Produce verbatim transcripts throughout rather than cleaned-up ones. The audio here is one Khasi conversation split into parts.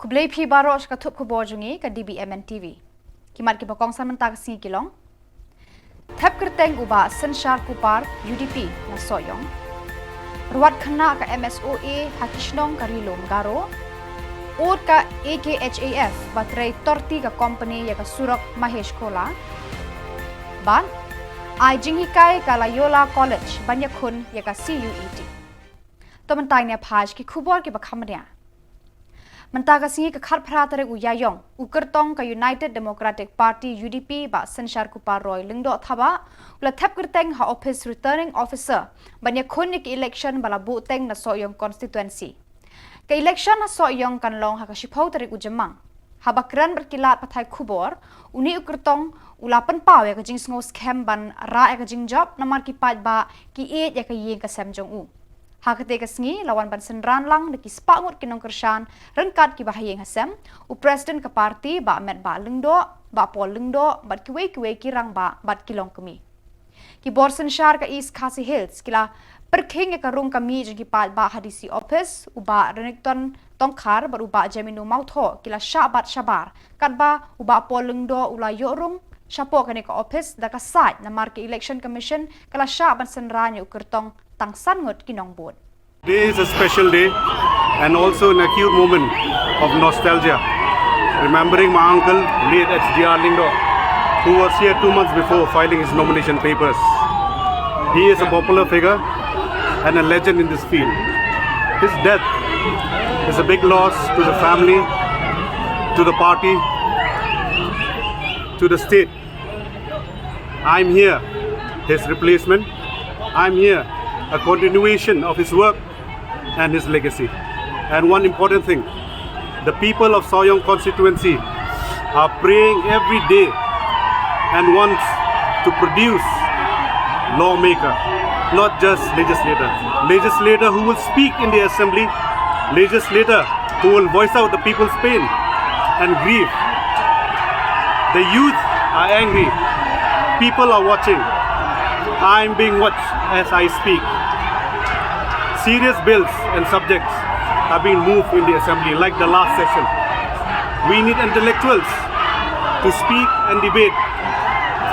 Khublei phi baroh sha ka thup khubor jong ngi ka D B M N T V. Ki mat kiba kongsan mynta ka sngi ki long: Thep kyrteng u Bah Synshar Kupar, U D P, na Sohiong. Ruat khynnah ka M S O A ha ki shnong ka Ri Lum Garo. Ud ka A K H A F ba trei torti ka kompani ïa ka surok Mahesh Khola. Bad ai jinghikai ka Loyola College ban ïakhun ïa ka C U E T. To mynta ngin ïa phai sha ki khubor kiba kham bniah. Mynta ka sngi ka khatphra tarik u Ïaïong, u kyrtong ka United Democratic Party, U D P, Bah Synshar Kupar Roy Lyngdoh Thabah u la thep kyrteng ha ophis Returning Officer ban ïakhun ïa ka election ba la buhteng na Sohiong constituency. Ka election ha Sohiong kan long ha ka shiphew tarik u Jymmang. Haba kren bad ki lad pathai khubor, une u kyrtong u la pynpaw ïa ka jingsngew skhem ban rah ïa ka jingjop namar ki paidbah ki ïeit ïa ka ïing ka sem jong u. Ha katei ka sngi la wan ban synran lang da ki spah ngut ki nongkyrshan ryngkat kiba ha ïing ha sem, u President ka party Bah Metbah Lyngdoh, Bah Paul Lyngdoh bad kiwei kiwei ki rangbah bad ki longkmie. Ki bor synshar ka East Khasi Hills ki la pyrkhing ïa ka rung ka mih jong ki paidbah ha D C office, u Bah Renikton Tongkhar bad u Bah Jemino Mawthoh ki la shah bat shabar, katba u Bah Paul Lyngdoh u la ïoh rung shapoh kane ka ophis da ka sait namar ka Election Commission ka la shah ban synran ïa u kyrtong tang san ngut ki nongbud. Today is a special day and also an acute moment of nostalgia, remembering my uncle, late H D R Lyngdoh, who was here two months before filing his nomination papers. He is a popular figure and a legend in this field. His death is a big loss to the family, to the party, to the state. I'm here, his replacement. I'm here, a continuation of his work and his legacy. And one important thing, the people of Sohiong constituency are praying every day and wants to produce lawmaker, not just legislator. Legislator who will speak in the assembly, legislator who will voice out the people's pain and grief. The youth are angry. People are watching. I'm being watched as I speak. Serious bills and subjects are being moved in the assembly, like the last session. We need intellectuals to speak and debate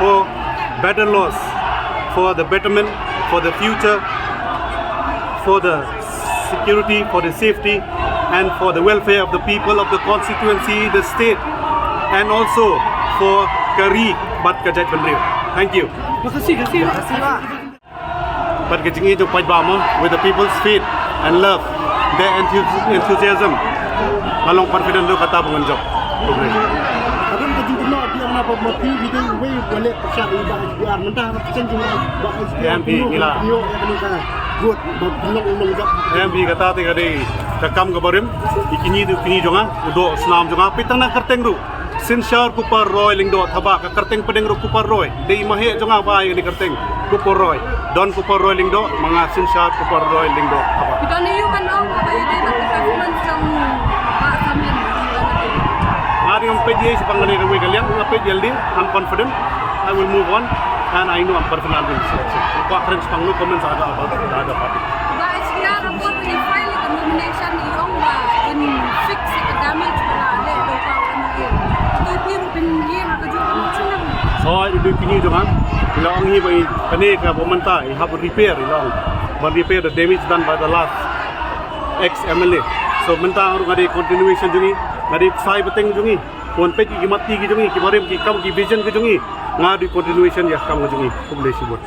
for better laws, for the betterment, for the future, for the security, for the safety, and for the welfare of the people of the constituency, the state, and also for ka ri bad ka jaitbynriew. Thank you. Terima kasih, terima kasih. Bad ka jingïeit jong paidbah mo, with the people's faith and love, their enthu-, enthusiasm, nga long confident ruh kata ba ngan jop. Khublei. Ka don ka jingkynnoh ïa nga ba ma phi hi dei uwei u ba leh pyrshah ïa u Bah H D R, mynta ha ka chen jong u Bah H D R. Em phi, ngi la. Ngi ïoh ïa kane ka vote ba phi long u nongjop. Em phi, kata te ka dei ka kam kaba rim. Ïa kine, ïa kine jong nga, u doh u snam jong nga, peit tang na kyrteng ruh. Synshar Kupar Roy Lyngdoh Thabah, ka kyrteng pdeng ruh Kupar Roy. Dei i ma heh jong nga ba ai kane ka kyrteng Kupar Roy. Don Kupar Roy Lyngdoh, ma nga Synshar Kupar Roy Lyngdoh Thabah. Phi don aïu ban ong ba ïadei bad ka performance jong Bah Samlin? Nga dang ngam peit ïa i shaphang kane kawei ka liang, nga peit ïa lade, I'm confident. I will move on and I know I'm confident I'll win this election. Kwah kren shaphang, no comments, I don't, about the other party. Bah H D R, rapport ba ngi file ïa ka nomination, i ong ba in fix ïa ka damage ba la leh da u Bah Wan Magen. To phi ruh phin ïeng ha kajuh ka nongshun nang. Hooid, i dei pynïoh jong nga. I la ong hi ba i, kane ka ba mynta i hap repair, i la ong. Ban repair the damage done by the last ex M L A. So mynta ruh nga dei continuation jong i, nga dei ksai bteng jong i. Wan peit ki mat ki jong i, ki barim ki kam ki vision ki jong i. Nga dei continuation ïa ka kam ka jong i. Khublei shibun.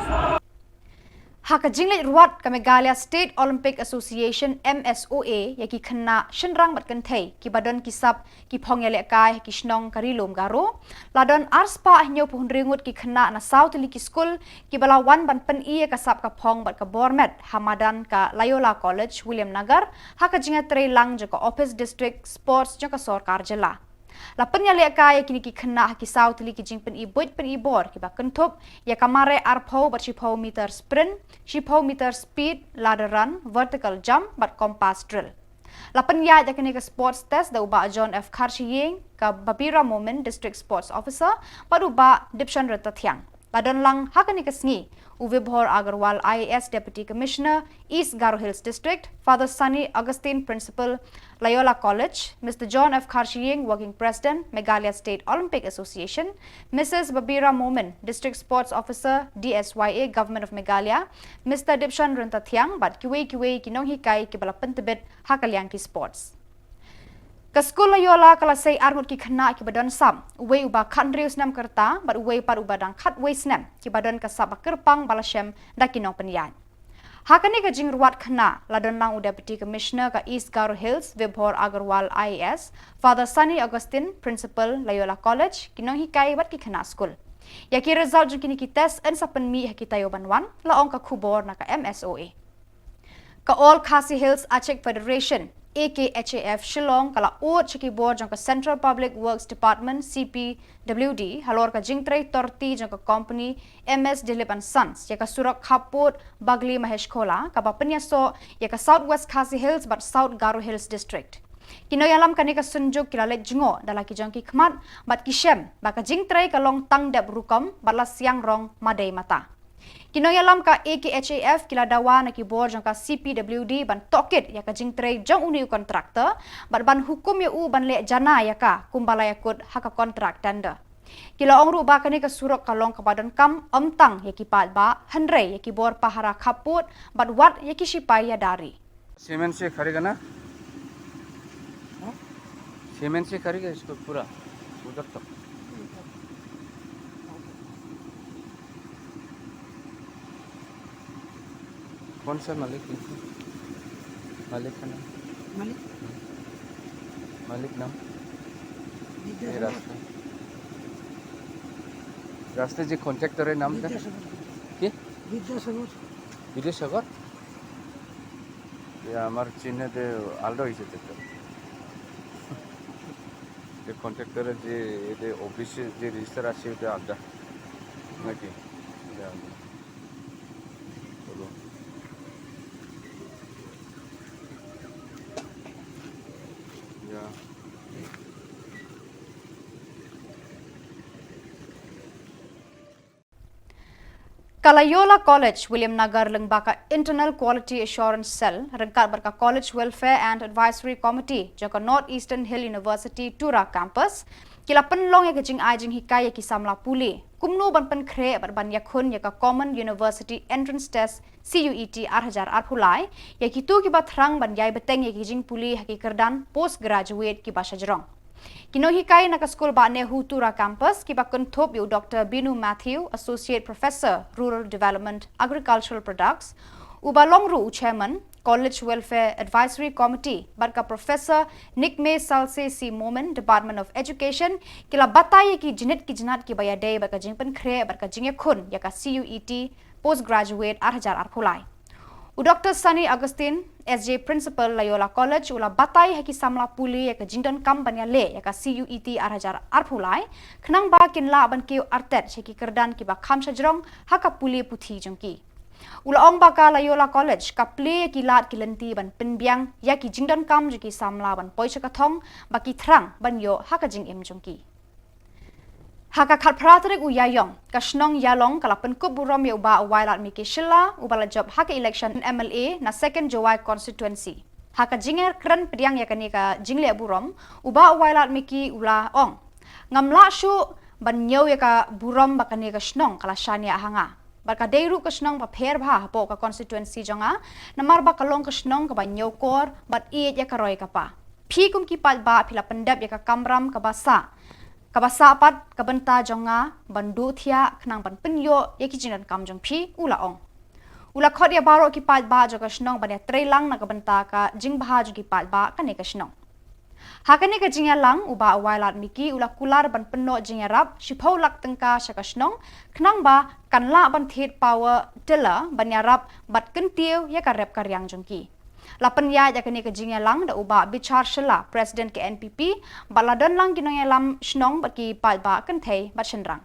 Ha ka jingleit ruat ka Meghalaya State Olympic Association, M S O A, ïa ki khynnah shynrang bad kynthei kiba don ki sap ki phong ïalehkai ha ki shnong ka Ri Lum Garo, la don arspah hynñiewphew hynriew ngut ki khynnah na saw tylli ki skul kiba la wan ban pyni ïa ka sap ka phong bad ka bor met ha madan ka Loyola College, Williamnagar, ha ka jingïatreilang jong ka Office District Sports jong ka sorkar jylla. La pynïalehkai ïa kine ki khynnah ha ki saw tylli ki jingpyni buit pyni bor kiba kynthup ïa ka mareh arphew bad shiphew meter sprint, shiphew meter speed, ladder run, vertical jump bad compass drill. La pynïaid ïa kane ka sports test da u Bah John F Kharshiing, ka Babira Momin, District Sports Officer, bad u Bah Dipchandra Tathiang. La don lang ha kane ka sngi u Vibhor Agarwal, I A S, Deputy Commissioner, East Garo Hills District, Father Sunny Augustine, Principal, Loyola College, Mister John F Kharshiing, Working President, Meghalaya State Olympic Association, Missus Babira Momin, District Sports Officer, D S Y A, Government of Meghalaya, Mister Dipshan Ryntathiang, bad kiwei kiwei ki nonghikai kiba la pyntbit ha ka liang ki sports. Ka skul Loyola ka la sei arngut ki khynnah kiba don sam, uwei uba khathynriew snem ka rta, bad uwei pat uba dang khatwei snem, kiba don ka sap ba kyrpang ba la shem da ki nongpynïaid. Ha kane ka jingrwat khynnah, la don lang u Deputy Commissioner ka East Garo Hills, Vibhor Agarwal, I A S, Father Sunny Augustine, Principal, Loyola College, ki nonghikai bad ki khynnah skul. Ïa ki result jong kine ki test yn sa pynmih ha ki taïew ban wan, la ong ka khubor na ka M S O A. Ka All Khasi Hills Achik Federation, A K H A F, Shillong, ka la ud sha ki bor jong ka Central Public Works Department, C P W D, halor ka jingtrei torti jong ka kompani M S Dilip and Sons ïa ka surok khappud Bagli Maheshkhola, kaba pynïasoh ïa ka South West Khasi Hills bad South Garo Hills District. Ki nongïalam kane ka synjuk ki la leit jngoh da la ki jong ki khmat, bad ki shem ba ka jingtrei ka long tang dep rukom bad la siang rong madei mata. Ki nongïalam ka A K H A F ki la dawa na ki bor jong ka C P W D ban tohkit ïa ka jingtrei jong une u kontraktor, bad ban hukum ïa u ban leh jana ïa ka kumba la ïakut ha ka kontrak tender. Ki la ong ruh ba kane ka surok ka long kaba donkam ym tang ïa ki paidbah, hynrei ïa ki bor pahara khappud, bad wat ïa ki shipai ïada ri. सीमेंट से खरीदा ना? हाँ? सीमेंट से खरीदा इसको पूरा, उधर तक। कौन सा मालिक है? मालिक का नाम? मालिक? मालिक नाम? ये विद्यासागर। रास्ता। रास्ते जे कॉन्ट्रैक्टर है, नाम क्या? विद्यासागर। के? विद्यासागर। विद्यासागर? এ, আমার চিহ্নতে আলাদা হয়েছে তো একটা। যে কন্ট্রাক্টরের যে, এতে অফিসে যে রেজিস্টার আছে, ওটা আলাদা নাকি? এটা আলাদা। বলো। ইয়া। Ka Loyola College, Williamnagar, lyngba ka Internal Quality Assurance Cell, ryngkat bad ka College Welfare and Advisory Committee jong ka North Eastern Hill University Tura Campus, ki la pynlong ïa ka jingai jinghikai ïa ki samla pule kumno ban pynkhreh bad ban ïakhun ïa ka Common University Entrance Test, C U E T, ar hajar arphew lai, ïa kito kiba thrang ban ïai bteng ïa ki jingpule ha ki kyrdan postgraduate kiba shajrong. Ki nonghikai na ka skul Bah Nehru Tura Campus, kiba kynthup ïa u Doctor Binu Matthew, Associate Professor, Rural Development, Agricultural Products, uba long ruh u Chairman, College Welfare Advisory Committee, bad ka Professor Nikme Salse C Momin, Department of Education, ki la batai ïa ki jnit ki jnat kiba ïadei bad ka jingpynkhreh bad ka jingïakhun ïa ka C U E T Postgraduate ar hajar arphew lai. U Doctor Sunny Augustine, S J, Principal, Loyola College, u la batai ha ki samla pule ïa ka jingdonkam ban ïaleh ïa ka C U E T ar hajar arphew lai, khnang ba kin lah ban kiew artet sha ki kyrdan kiba kham shajrong ha ka pule puthi jong ki. U la ong ba ka Loyola College ka plie ïa ki lad ki lynti ban pynbiang ïa ki jingdonkam jong ki samla ban poi sha ka thong ba ki thrang ban ïoh ha ka jingim jong ki. Ha ka khatphra tarik u Ïaïong, ka shnong Ïalong ka la pynkup burom ïa u Bah Wailadmiki Shylla, uba la jop ha ka election M L A na Second Jowai Constituency. Ha ka jingïakren pdiang ïa kane ka jingleh burom, u Bah Wailadmiki u la ong: Ngam lah shuh ban ñiew ïa ka burom ba kane ka shnong ka la shaniah ha nga. Bad ka dei ruh ka shnong ba pher bha hapoh ka constituency jong nga, namar ba ka long ka shnong kaba ñiewkor bad ïeit ïa ka roi ka par. Phi kum ki paidbah phi la pyndep ïa ka kamram kaba sah, kaba sah pat ka bynta jong nga ban duh thiah khnang ban pynïoh ïa ki jingdonkam jong phi, u la ong. U la khot ïa baroh ki paidbah jong ka shnong ban ïatreilang na ka bynta ka jingbha jong ki paidbah kane ka shnong. Ha kane ka jingïalang, u Bah Wailadmiki u la kular ban pynnoh jingïarap shiphew lak tyngka sha ka shnong, khnang ba kan lah ban thied power tiller ban ïarap bad kyntiew ïa ka rep ka riang jong ki. La pynïaid ïa kane ka jingïalang da u Bah Bichar Shylla, President ka N P P, bad la don lang ki nongïalam shnong bad ki paidbah kynthei bad shynrang.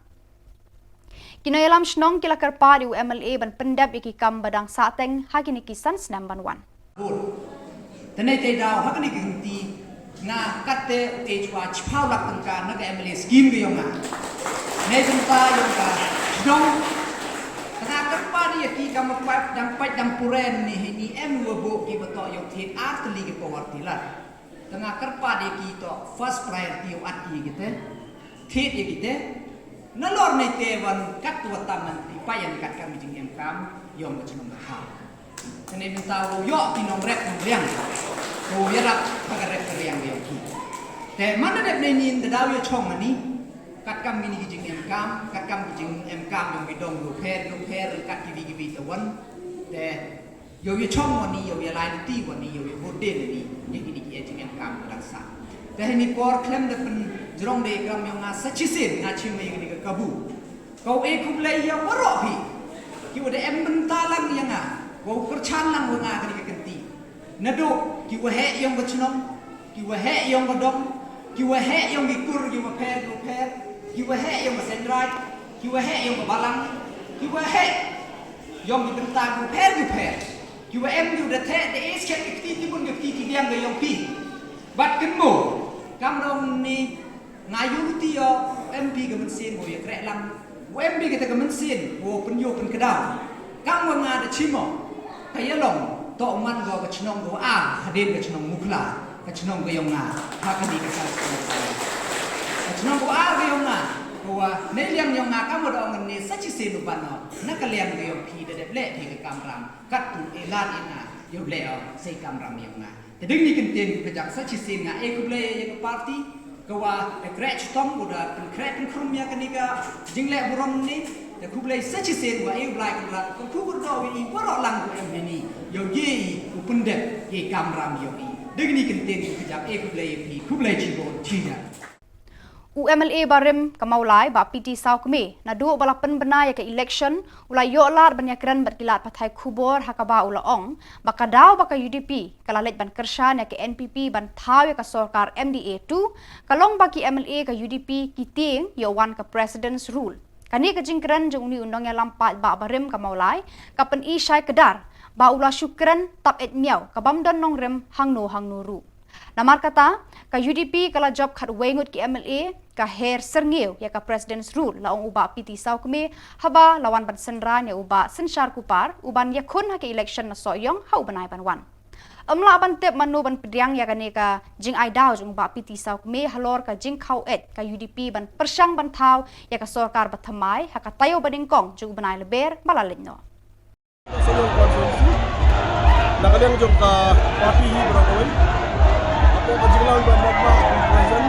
Ki nongïalam shnong ki la kyrpad ïa u M L A ban pyndep ïa ki kam ba dang sahteng ha kine ki san snem ban wan. Bun. Te nai te daw ha kane ka kynti nga kat te u ej wa chiphaw lak tyngka na ka M L A scheme ka yong nga. Nai bynta yong ka Dong, tang nga kyrpad ïa ki kam pat dang pat dang puren ne hi ne em wa bo ki ba toh ïoh thied ar tylli ki power tiller. Tang nga kyrpad ïa ki toh first priority ïoh at ki ïa kite. Thied ïa kite. Nalor ne te wan kat wa tam man ki pa ïa kat kam jingem kam ïong ka chnong ka thaw. Kane mynta u ïoh ki nongrep nongriang. U ïarap ha ka rep ka riang ïong ki. Te man da dep ne nin da daw ïa chong ani. Kat kam kine ki jingem kam, kat kam ki jingem kam ïong ki dong ïong pher ïong pher kat ki wi ki wi te wan. Te ïong ïa chong wani, ïong ïa lai ti wani, ïong ïa bud den wani. Ïa kine ki jingem kam ka dang sa. Te hini por khlem da pynjrong de kam ïong nga sa chisien nga chim ïa kine ka kabu. Ko e khublei ïa waroh phi. Ki wa da em bynta lang ïa nga. Ko kyrchan lang wa nga kane ka kynti. Naduh ki wa heh ïong ka chnong, ki wa heh ïong ka dong, ki wa heh ïong ki kur, ki wa pher, ki wa pher, ki wa heh ïong ka seng raij, ki wa heh ïong ka balang, ki wa heh ïong ki bynta ki wa pher, ki wa pher. Ki wa em ki wa da theh da e skhem ki kti ki bun ki kti ki biang ka ïong phi. Bad kynmo kam dong ni. Nga ïoh ti ïa em bi ka mynsiem ko ïa kreh lang. Wa em bi kata ka mynsiem ko pynïoh pynkdaw. Kam wa nga da chimo. Ka ïa long to man ko ka chnong ko ar hadien ka chnong Mukhla. Ka chnong ko ïong nga. Ha ka di ka sa ka chnong ko ar ka ïong nga. Ko wa ne liang ïong nga kam wa da ong ne sa chi sen u ban no. Na ka liang ko ïong phi da dep leh phi ka kamram. Kat tu e lad ïa nga. Ïong leh o sa i kamram ïong nga. Te dang ni kyntien ka jak sa chi sien nga e khublei ïa ka party ka wa e kreh chitom u da pynkreh pynkhrum ïa kane ka jingleh burom ni. Te khublei sa chi sien wa e u Blai Kynrad ka khu kyrdoh wi i waroh lang ku em ni ïa u ye i u pyndep ïa i kamram ïa i. Dang ni kyntien ka jak e khublei ïa phi khublei chibun chi ïa. U M L A barim ka Mawlai Bah P T Sawkmie naduh ba la pynbna ïa ka election u la ïoh lad ban ïakren bad ki lad pathai khubor ha kaba u la ong ba ka daw ba ka U D P ka la leit ban kyrshan ïa ka N P P ban thaw ïa ka sorkar M D A two ka long ba ki M L A ka U D P ki tieng ïa wan ka President's Rule. Kane ka jingkren jong uni u nongïalam paidbah barim ka Mawlai ka pyni shai kdar ba u la shu kren tap et miaw ka bam don nongrim hangno hangno ruh. Namar kata ka U D P ka la jop khatwei ngut ki M L A ka her syrngiew ïa ka President's Rule, la ong u Bah P T Sawkmie haba la wan ban synran ïa u Bah Synshar Kupar u ban ïakhun ha ka election na Sohiong ha u bnai ban wan. Ym lah ban tip mano ban pdiang ïa kane ka jingai daw jong u Bah P T Sawkmie halor ka jingkhaw et ka U D P ban pyrshang ban thaw ïa ka sorkar ba thymmai ha ka taïew ba nyngkong jong u bnai Lber ba la leit noh. Sohiong constituency. Na ka liang jong ka party hi baroh kawei. Hapoh ka jinglang ba map ba present.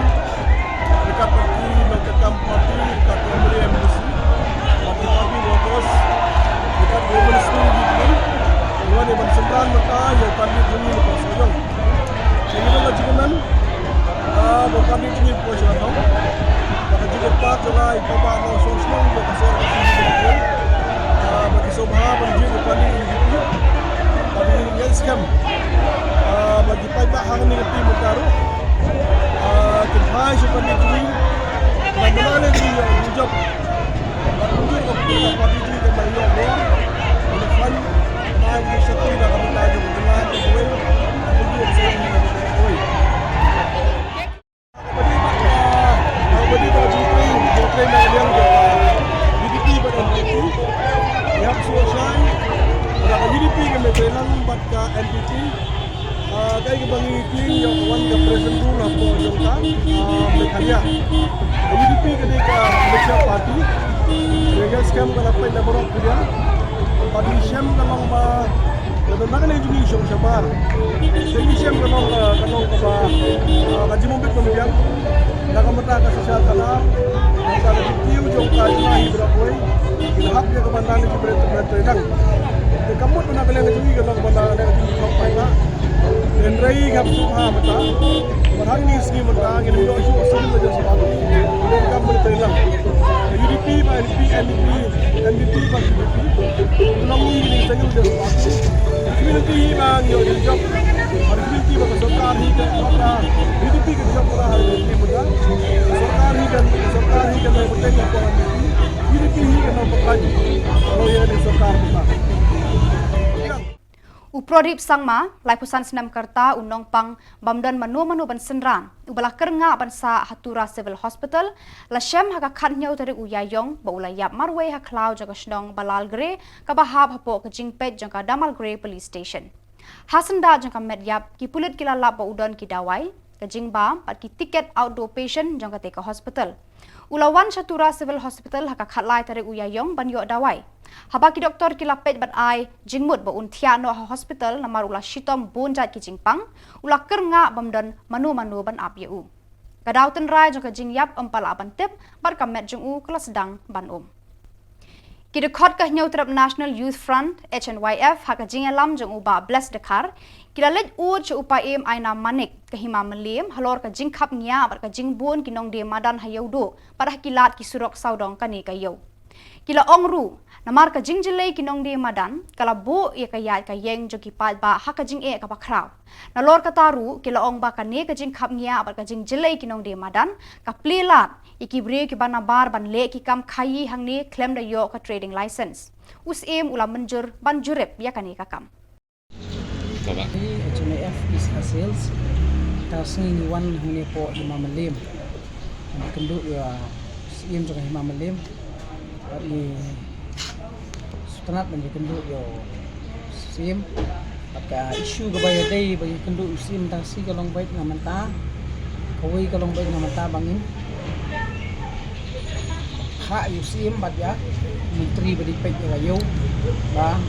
Dekat party nongtrei kam party, dekat M L A M D C. Party party workers. Dekat government school di Pulin. Wan ïa ban synran mynta ïa u candidate jong ngi na Sohiong. Ngi don ka jingkmen, ah, ba ka dei jingim ko sha thong. Ba ka jingim pat jong ngi, ba ba nong song song, ba ka song ka jingim ko. Ah, ba ki sngewbha ban jingim ko ni jingim ko. Ba ngi ngen skhem. Ah, ba ki paidbah hangne ka tim ka ruh. Ah, ki phai sha ka jingim. Ba ngi nang jingim jop. Ah, kaei kaba ngi tieng ïa ka wan ka President's Rule hapoh jong ka, ah, Meghalaya. Ka U D P ka dei ka Malaysia Party. Ka ngi skhem ka la peit na baroh pyrshah. Ba ngi shem ka long ba ka don na ka liang jong ngi shong shabar. Ka ngi shem ka long ka, ka long kaba, ah, ka jingmut bit pynbiang. Na ka bynta ka social khadar. Na ka bynta ka jingtiew jong ka jylla hi baroh kawei. Ngi hap ïa ka bynta ngi ki briew tymmen tynmen. Te ka mut ba na ka liang ka jong ngi ka long ba na ka liang ka jong ngi ka long ba na. Hynrei ngam sngewbha mynta. Bad hangne sngi mynta ngin ïoh shuh shuh la jong sbak. Ngin kam mynta lang. U D P bad N P P, N D P, N D P bad U D P. Long ngi ngin sngewbha jong sbak. Community hi ba ngi ïoh jop. Bad community ba ka sorkar hi ka sorkar. U D P ka jop ba ha U D P mynta. Sorkar hi ka sorkar hi ka lai bteng ka U D P hi ka nang pakai. Kalau ïa ni sorkar mynta. U Pro Pradip Sangma, laiphew san snem ka rta, u nongpang bym don mano mano ban synran, uba la kyrngah ban sah ha Tura Civil Hospital, la shem ha ka khathynñiew tarik u Ïaïong ba u la ïap marwei ha khlaw jong ka shnong Balalgre, kaba hap hapoh ka jingpeit jong ka Damalgre Police Station. Ha syndah jong ka met ïap, ki pulit ki la lap ba u don ki dawai, ka jingbam bad ki tiket outdoor patient jong kata ka hospital. U la wan sha Tura Civil Hospital ha ka khatlai tarik u Ïaïong ban ïoh dawai. Haba ki doktor ki la peit bad ai jingmut ba un thiah noh ha hospital namar u la shitom bun jait ki jingpang, u la kyrngah bym don mano mano ban ap ïa u. Ka daw tynrai jong ka jingïap ym pat lah ban tip bad ka met jong u ka la sdang ban um. Ki dkhot ka Hynñiewtrep National Youth Front, H N Y F, ha ka jingïalam jong u Bah Bless Dkhar, ki la leit ud sha u Paiem Aina Manik, ka Hima Mylliem, halor ka jingkhapngiah bad ka jingbun ki nongdie madan ha Ïewduh bad ha ki lad ki surok sawdong kane ka ïew. Ki la ong ruh, namar ka jingjyllei ki nongdie madan ka la buh ïa ka ïaid ka ïeng jong ki paidbah ha ka jingeh kaba khraw. Nalor kata ruh, ki la ong ba kane ka jingkhapngiah bad ka jingjyllei ki nongdie madan ka plie lad ïa ki briew kiba nabar ban leh ki kam khaïi hangne khlem da ïoh ka trading license. U Syiem u la mynjur ban jurip ïa kane ka kam. Hi H N Y F East Khasi Hills. Ta sngi ngi wan hangne hapoh Hima Mylliem. Ngi kynduh ïa u Syiem jong ka Hima Mylliem. Bad ngi sngewtynnat ban ïakynduh ïa u Syiem. Bad ka issue kaba ïadei ba ïakynduh ïa u Syiem mynta ka sngi ka long beit na mynta. Kawei ka long beit na mynta ba ngin phah ïa u Syiem bad ïa u Myntri ba dei peit ïa ka ïew ba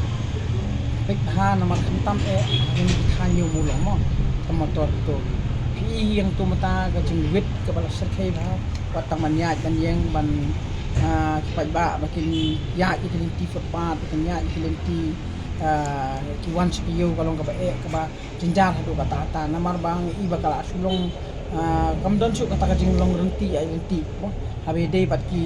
peit bha namar khamtam eh ha kine ki thaiñ Ïew Mawlong mo. Ka motor to phi ïa to mynta ka jingwit kaba la shyrkhei bha. Wat tang ban ïaid ban ïeng ban, ah, ki paidbah ba kin ïaid ïa ki lynti footpath, ba kin ïaid ïa ki lynti, ah, ki wan sha ka ïew ka long kaba eh kaba jynjar haduh katta katta namar ba ngi i ba ka la shu long, ah, kam don shuh kata ka jinglong rynti ïa rynti. Haba ïadei bad ki,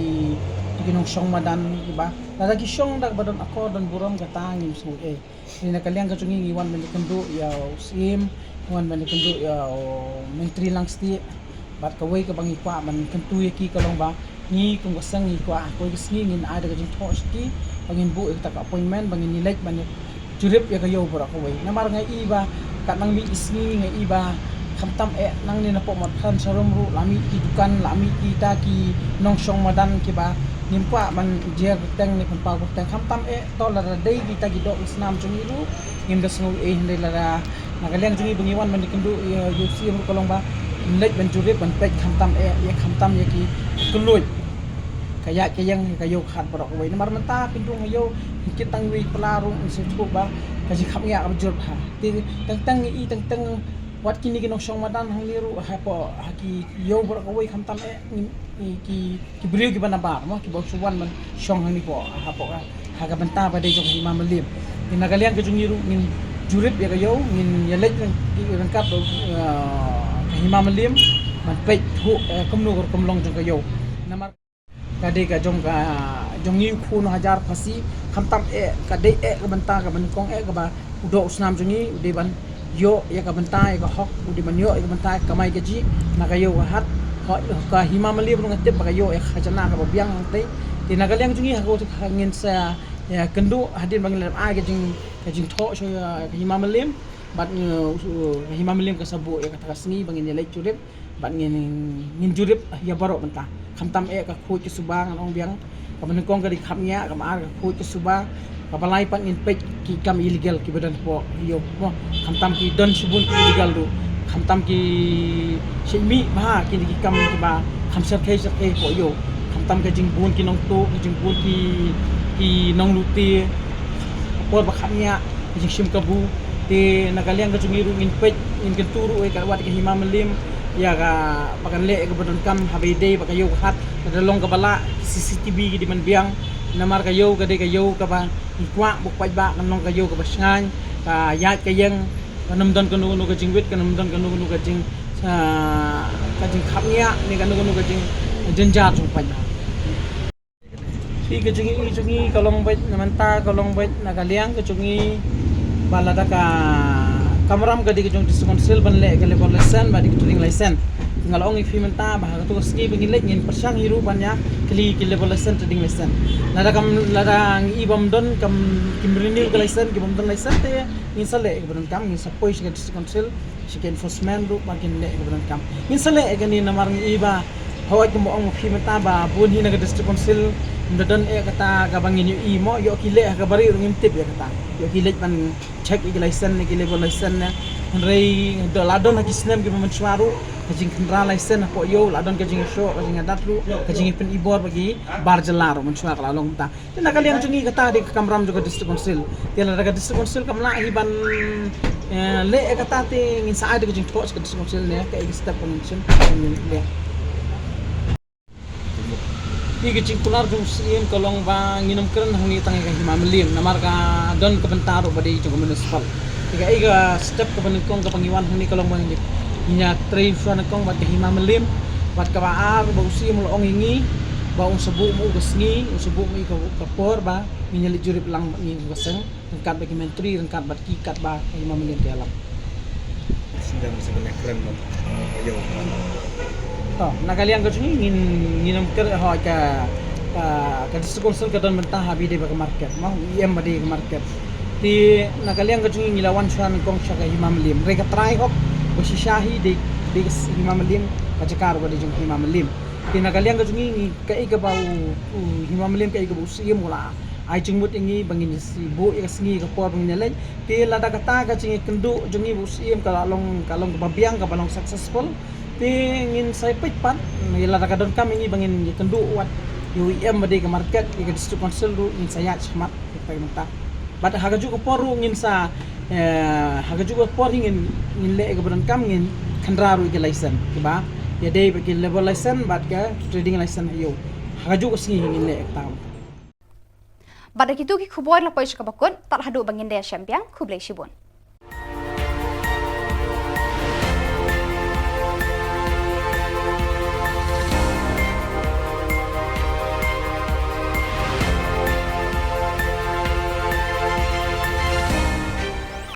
ki nongshong madan kiba lada ki shong da kaba don akor don burom kata ngim sngew ei. Te na ka liang ka jong ngi ngi wan ban ïakynduh ïa u Syiem, ngi wan ban ïakynduh ïa u Myntri Langstieh. Bad kawei kaba ngi kwah ban kyntu ïa ki ka long ba ngi kum ka seng ngi kwah kawei ka sngi ngin ai da ka jingthoh sha ki ba ngin buh ïa kata ka appointment ba ngin ïaleit ban jurip ïa ka ïew baroh kawei. Namar nga i ba katba ngi mih ki sngi nga i ba khamtam eh nangne napoh Mawthadraishan ruh la mih ki dukan la mih kita ki nongshong madan kiba ngim kwah ban jer kyrteng ne pynpaw kyrteng khamtam eh to lada dei kita ki doh ki snam jong ngi ruh ngim da sngew ei hynrei lada na ka liang jong ngi ba ngi wan ban ïakynduh ïa u Syiem ruh ka long ba ngin leit ban jurip ban peit khamtam eh ïa khamtam ïa ki kylluid ka ïaid ka ïeng ïa ka ïew ka hat baroh kawei. Namar mynta pynrung ha ïew ngin kit tang wei pla ruh ngin sngewthuh ba ka jingkhapngiah kaba jur bha. Te teng teng ngi i teng teng wat kine ki nongshong madan hangne ruh hapoh ha ki ïew baroh kawei khamtam eh ngi, ngi ki ki briew kiba nabar mo kiba shu wan ban shong hangne hapoh hapoh ha ka bynta ba dei jong ka Hima Mylliem. Te na ka liang ka jong ngi ruh ngin jurip ïa ka ïew ngin ïaleit ryngkat, eh, ka Hima Mylliem ban peit thuh, eh, kumno ka rukom long jong ka ïew. Namar ka dei ka jong ka jong ngi u khun u hajar Khasi khamtam eh ka dei eh ka bynta kaba nyngkong eh kaba u doh u snam jong ngi u dei ban ïoh ïa ka bynta ïa ka hok u dei ban ïoh ïa ka bynta ïa ka kamai kajih na ka ïew ka hat. Ka Hima Mylliem ruh nga tip ba ka ïoh ïa ka khajana kaba biang hangtei. Te na ka liang jong ngi ha ka ngin sa ïakynduh hadien ba ngin leit ai ka jing ka jingthoh sha ka Hima Mylliem bad ngi, uh, ka Hima Mylliem ka sa buh ïa kata ka sngi ba ngin ïaleit jurip. Bad ngin, ngin jurip ïa baroh bynta. Khamtam eh ka khuid ka suba ngan ong biang. Kaba nyngkong ka dei khapngiah, kaba ar ka khuid ka suba, kaba lai pat ngin peit ki kam illegal kiba don hapoh ïew mo. Khamtam ki don shibun ki illegal ruh. Khamtam ki shait mih bha kine ki kam kiba kham shyrkhei shyrkhei hapoh ïew. Khamtam ka jingbun ki nongtuh, ka jingbun ki, ki nonglute. Ka por ba khapngiah ka jingshim kabu. Te na ka liang ka jong ngi ruh ngin peit ngin kyntu ruh ïa ka wat ka Hima Mylliem ïa ka ba kan leh ïa kaba donkam haba ïadei bad ka ïew ka hat. Ka da long kaba lah C C T V ki dei ban biang namar ka ïew ka dei ka ïew kaba ngi kwah ba u paidbah kan long ka ïew kaba shngaiñ ka ïaid ka ïeng kan ym don kano kano ka jingwit kan ym don kano kano ka jing, ah, ka jingkhapngiah ne kano kano ka jingjynjar jong u paidbah. Hi ka jong ngi, ka jong ngi ka long beit na mynta ka long beit na ka liang ka jong ngi ba lada ka kamram ka dei ka jong district council ban leh ka labour license bad ka trading license. Nga la ong ïa phi mynta ba ha kato ka sngi ba ngin leit ngin pyrshang hi ruh ban ïa kylli ki labour license, trading license. Lada kam, lada ngi bym don, kam, kim renew ka license, ki bym don license te ngin sa leh ïa kaba donkam, ngin sa poi sha ka district council, sha ka enforcement ruh ba kin leh ïa kaba donkam. Ngin sa leh ïa kane namar ngi ba hawai kumba ong phi mynta ba bun hi na ka district council ym da don ïa kata kaba ngin ïohi mo, ïoh ki leh ha kaba ri ruh ngim tip ïa kata. Ïoh ki leit ban check ïa ki license ne ki labour license ne. Hynrei la don ha ki snem kiba mynshuwa ruh ka jingkhynra license hapoh ïew, la don ka jingïashoh, ka jingïadat ruh, ka jingïapynibor bad ki bar jylla ruh mynshuwa ka la long mynta. Te na ka liang jong ngi kata dei ka kamram jong ka district council. Te lada ka district council kam lah hi ban, eh, leh ïa kata te ngin sa ai da ka jingthoh sha ka district council ne kaei ka step ba ngin shim, ngin leh. Ïa ka jingkular jong u Syiem ka long ba ngin ym kren hangne tang ïa ka Hima Mylliem namar ka don ka bynta ruh ba dei jong ka municipal. Ïa ka, ïa ka step kaba nyngkong kaba ngi wan hangne ka long ba ngin ïa trei shuwa nyngkong bad ka Hima Mylliem. Bad kaba ar ba u Syiem u la ong ïa ngi ba un sa buh ma u ka sngi, un sa buh ma u ka, ka por ba ngin ïa leit jurip lang bad ngi ka seng. Ryngkat bad ki myntri, ryngkat bad ki katba ka Hima Mylliem ka ïalam. Sdang sa ban kren bad ïa u. To, na ka liang ka jong ngi ngin, ngin ym kren, hooid ka, ka, ka district council ka don bynta ha ba dei ba ka market, mo, u E M ba dei ka market. Te na ka liang ka jong ngi ngi la wan shuwa nyngkong sha ka Hima Mylliem. Hynrei ka trai hok ba shisha hi dei, dei ka Hima Mylliem, ka jaka ruh ka dei jong ka Hima Mylliem. Te na ka liang ka jong ngi, ngi kaei kaba u, u Hima Mylliem, kaei kaba u Syiem u la ai jingmut ïa ngi ba ngin sa buh ïa ka sngi ka por ba ngin ïa leit. Te lada kata ka jingïakynduh jong ngi bad u Syiem ka la long, ka long kaba biang, kaba long successful, te ngin sa ïa peit pat. Lada ka donkam ïa ngi ba ngin ïakynduh wat ïa u E M ba dei ka market, ïa ka district council ruh ngin sa ïaid shakhmat ïa kata ka bynta. Bad ha kajuh ka por ruh ngin sa, eh, ha kajuh ka por hi ngin, ngin leh ïa kaba donkam, ngin khynra ruh ïa ka license kiba ïadei bad ka labour license bad ka trading license ha ïew. Ha kajuh ka sngi hi ngin leh ïa kata. Bad da kito ki khubor la poi sha kaba kut, tad haduh ba ngin da ïashem biang, khublei shibun.